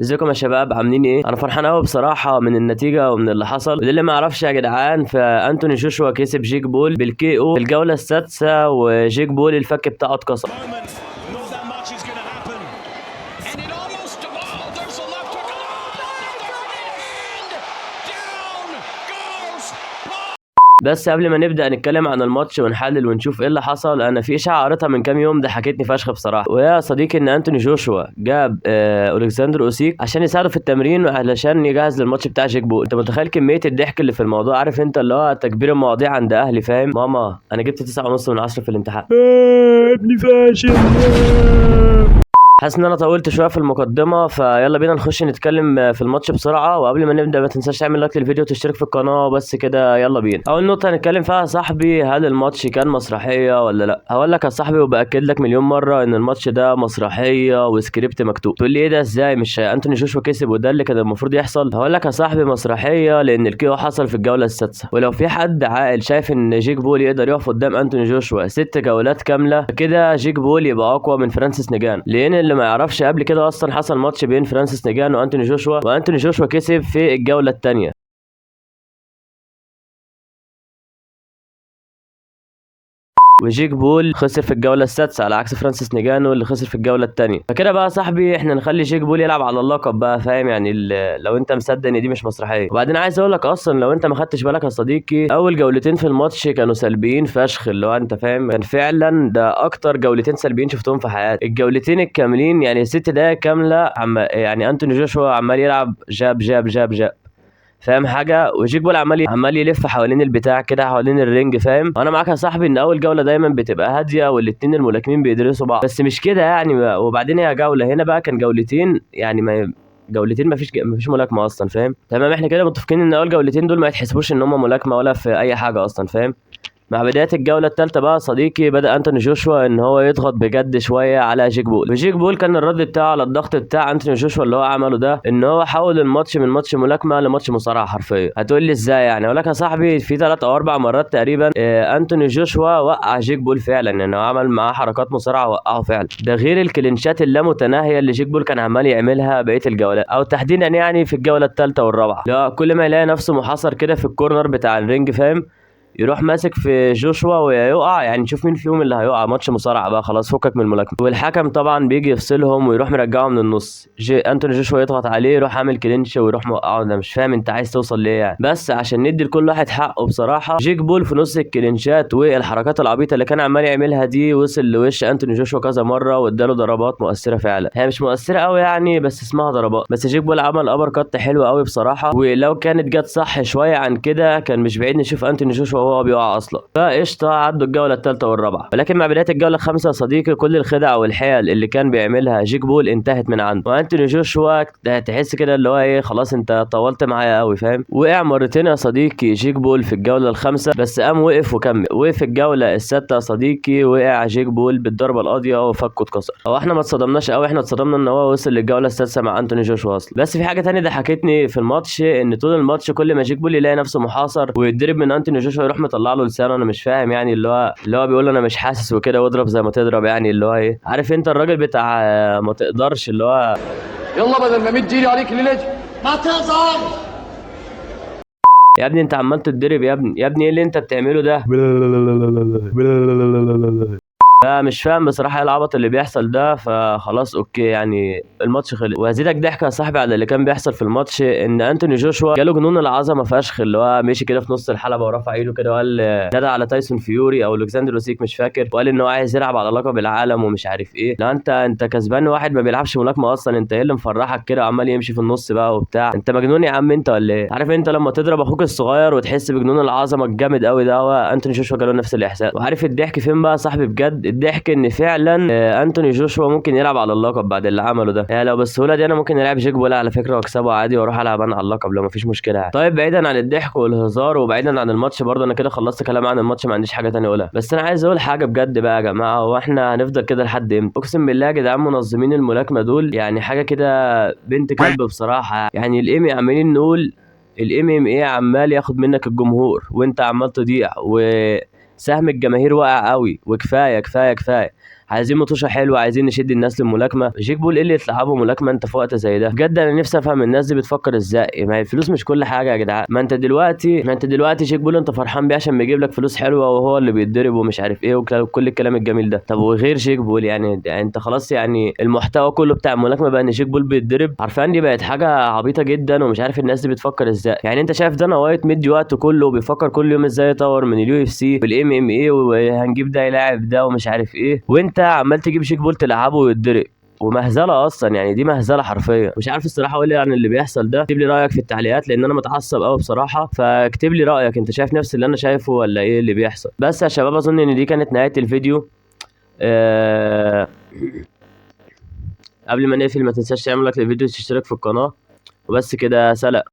ازيكم يا شباب، عاملين ايه؟ انا فرحان قوي بصراحة من النتيجة ومن اللي حصل. واللي ما يعرفش يا جدعان، فانتوني جوشوا كسب جيك بول بال KO في الجولة السادسة، وجيك بول الفك بتاعه اتكسر. Moment, not that much is going to happen. And it almost, oh, there's a left hook. Oh, and down goes Paul. بس قبل ما نبدا نتكلم عن الماتش ونحلل ونشوف ايه اللي حصل، انا في اشاعة قريتها من كام يوم ضحكتني فشخ بصراحة. ويا صديقي ان انتوني جوشوا جاب الكسندر اوسيك عشان يساعده في التمرين وعلشان يجهز للماتش بتاع جيك بول. انت متخيل كمية الضحك اللي في الموضوع؟ عارف انت اللي هو تكبير المواضيع عند اهلي، فاهم؟ ماما انا جبت 9.5 من 10 في الامتحان. ابني فاشل. حاسس ان انا طولت شوية في المقدمة، فيلا بينا نخش نتكلم في الماتش بسرعة. وقبل ما نبدا ما تنساش تعمل like للفيديو وتشترك في القناة. وبس كده، يلا بينا. اول نقطة هنتكلم فيها يا صاحبي، هل الماتش كان مسرحية ولا لا؟ هقول لك يا صاحبي وباكد لك مليون مرة ان الماتش ده مسرحية وسكريبت مكتوب. تقول لي ايه ده، ازاي؟ مش انتوني جوشوا كسب وده اللي كان المفروض يحصل؟ هقول لك يا صاحبي مسرحية لان ال KO حصل في الجولة السادسة، ولو في حد عاقل شايف ان جيك بول يقدر يقف قدام انتوني جوشوا 6 جولات كاملة، كده جيك بول يبقى اقوى من فرانسيس نيجان. لان اللي ما يعرفش قبل كده اصلا حصل ماتش بين فرانسيس نيجان وانتوني جوشوا، وانتوني جوشوا كسب في الجولة الثانية. وجيك بول خسر في الجولة السادسة على عكس فرانسيس نيجانو اللي خسر في الجولة الثانية. فكده بقى يا صاحبي احنا نخلي جيك بول يلعب على اللقب بقى، فاهم؟ يعني لو انت مصدق ان دي مش مسرحية. وبعدين عايز اقول لك اصلا لو انت ما خدتش بالك يا صديقي، اول جولتين في الماتش كانوا سلبيين فشخ، اللي هو انت فاهم، كان فعلا ده اكتر جولتين سلبيين شفتهم في حياتي. الجولتين الكاملين يعني 6 دقايق كاملة، يعني انتوني جوشوا عمال يلعب jab jab jab jab، فاهم حاجة؟ وجيك بول عمال يلف حوالين البتاع كده، حوالين ال ring، فاهم؟ انا معاك يا صاحبي ان اول جولة دايما بتبقى هادية والاتنين الملاكمين بيدرسوا بعض، بس مش كده يعني. وبعدين هي جولة هنا بقى كان جولتين، يعني ما جولتين ما فيش ملاكمة اصلا، فاهم؟ تمام، احنا كده متفقين ان اول جولتين دول ما يتحسبوش ان هم ملاكمة ولا في اي حاجة اصلا، فاهم؟ مع بداية الجولة الثالثة بقى صديقي بدأ أنتوني جوشوا إن هو يضغط بجد شوية على جيك بول، وجيك بول كان الرد بتاعه على الضغط بتاع أنتوني جوشوا اللي هو عمله ده إن هو حول الماتش من ماتش ملاكمة لماتش مصارعة حرفيا. هتقول لي إزاي يعني؟ أقول لك يا صاحبي في 3 أو 4 مرات تقريبا، أنتوني جوشوا وقع جيك بول فعلا، يعني هو عمل معاه حركات مصارعة وقعه فعلا، ده غير الكلينشات اللامتناهية اللي جيك بول كان عمال يعملها بقية الجولات، أو تحديدا يعني في الجولة الثالثة والرابعة. لا، كل ما يلاقي نفسه محاصر كده في ال corner بتاع ال ring، فاهم؟ يروح ماسك في جوشوا ويقع، يعني نشوف مين فيهم اللي هيقع. ماتش مصارعه بقى خلاص، فكك من الملاكمة. والحكم طبعا بيجي يفصلهم ويروح مرجعه من النص، انتوني جوشوا يضغط عليه يروح عامل clinch ويروح موقعه. انا مش فاهم انت عايز توصل ليه يعني، بس عشان ندي لكل واحد حقه بصراحة. جيك بول في نص الكلينشات والحركات العبيطه اللي كان عمال يعملها دي وصل لوش انتوني جوشوا كذا مرة واداله ضربات مؤثرة فعلا، هي مش مؤثرة قوي يعني بس اسمها ضربات. بس جيك بول عمل uppercut حلو قوي بصراحة، ولو كانت جت صح شوية عن كده كان مش بعيد نشوف انتوني جوشوا وهو بيقع اصلا. فقشطه عدوا الجولة الثالثة والرابعة، ولكن مع بداية الجولة الخامسة يا صديقي كل الخدع والحيل اللي كان بيعملها جيك بول انتهت من عنده، وانتوني جوشوا تحس كده اللي هو ايه، خلاص انت طولت معايا قوي، فاهم؟ وقع مرتين يا صديقي جيك بول في الجولة الخامسة، بس قام وقف وكمل. وقف الجولة السادسة يا صديقي وقع جيك بول بالضربه القاضية وفكه اتكسر. هو احنا ما اتصدمناش قوي، احنا اتصدمنا ان هو وصل للجوله السادسة مع انتوني جوشوا اصلا. بس في حاجة تانية ضحكتني في الماتش، ان طول الماتش كل ما جيك بول يلاقي نفسه محاصر ويتضرب من انتوني جوشوا يروح مطلع له لسانه. انا مش فاهم يعني اللي هو بيقول انا مش حاسس وكده، واضرب زي ما تضرب، يعني اللي هو ايه، عارف انت الراجل بتاع ما تقدرش، اللي هو يلا بدل ما مد ايدي عليك الليلة دي ما تقدر يا ابني انت عمال تتضرب يا ابني، يا ابني ايه اللي انت بتعمله ده؟ فمش فاهم بصراحة ايه العبط اللي بيحصل ده. فخلاص okay يعني الماتش خلص. وهزيدك ضحك يا صاحبي على اللي كان بيحصل في الماتش، ان انتوني جوشوا جاله جنون العظمة فشخ، اللي هو مشي كده في نص الحلبة ورفع ايده كده وقال نادى على تايسون فيوري او الكسندر اوسيك مش فاكر، وقال ان هو عايز يلعب على لقب العالم ومش عارف ايه. لا انت كسبان واحد ما بيلعبش ملاكمة اصلا، انت ايه اللي مفرحك كده وعمال يمشي في النص بقى وبتاع؟ انت مجنون يا عم انت ولا ايه؟ عارف انت لما تضرب اخوك الصغير وتحس بجنون العظمة الجامد قوي ده، هو انتوني جوشوا جاله نفس الاحساس. وعارف الضحك فين بقى يا صاحبي بجد؟ الضحك ان فعلا، انتوني جوشوا ممكن يلعب على اللقب بعد اللي عمله ده، يعني لو بالسهولة دي انا ممكن العب جيك بول على فكرة واكسبه عادي واروح العب انا على اللقب لو مفيش مشكلة يعني. طيب بعيدا عن الضحك والهزار وبعيدا عن الماتش برضه، انا كده خلصت كلام عن الماتش، ما عنديش حاجة تانية اقولها. بس انا عايز اقول حاجة بجد بقى يا جماعة، هو احنا هنفضل كده لحد امتى؟ اقسم بالله يا جدعان منظمين الملاكمة دول يعني حاجة كده بنت كلب بصراحة. يعني الام عمالين نقول الام ام ايه عمال ياخد منك الجمهور وانت عمال تضيع، و سهم الجماهير واقع قوي، وكفاية كفاية كفاية. عايزين مطوشه حلوه، عايزين نشد الناس للملاكمه. جيك بول ايه اللي يتلعبوا ملاكمة انت في وقت زي ده؟ بجد انا نفسي افهم الناس دي بتفكر ازاي. ما هي الفلوس مش كل حاجة يا جدعان. ما انت دلوقتي جيك بول انت فرحان بيه عشان بيجيب لك فلوس حلوة وهو اللي بيتضرب ومش عارف ايه وكل الكلام الجميل ده. طب وغير جيك بول يعني انت خلاص، يعني المحتوى كله بتاع الملاكمة بقى ان جيك بول بيتضرب. عارفين دي بقت حاجة عبيطه جدا، ومش عارف الناس دي بتفكر ازاي. يعني انت شايف دانا وايت مدي وقته كله وبيفكر كل يوم ازاي يطور من ال UFC وال MMA وهنجيب ده يلاعب ده ومش عارف ايه، وانت عمال تجيب جيك بول تلعبه ويتضرب، ومهزله اصلا. يعني دي مهزله حرفيا. مش عارف الصراحة اقول ايه عن اللي بيحصل ده. اكتب لي رايك في التعليقات لان انا متعصب قوي بصراحة، فاكتب لي رايك، انت شايف نفس اللي انا شايفه ولا ايه اللي بيحصل؟ بس يا شباب اظن ان دي كانت نهاية الفيديو. قبل ما نقفل ما تنساش تعمل like للفيديو وتشترك في القناة، وبس كده، سلام.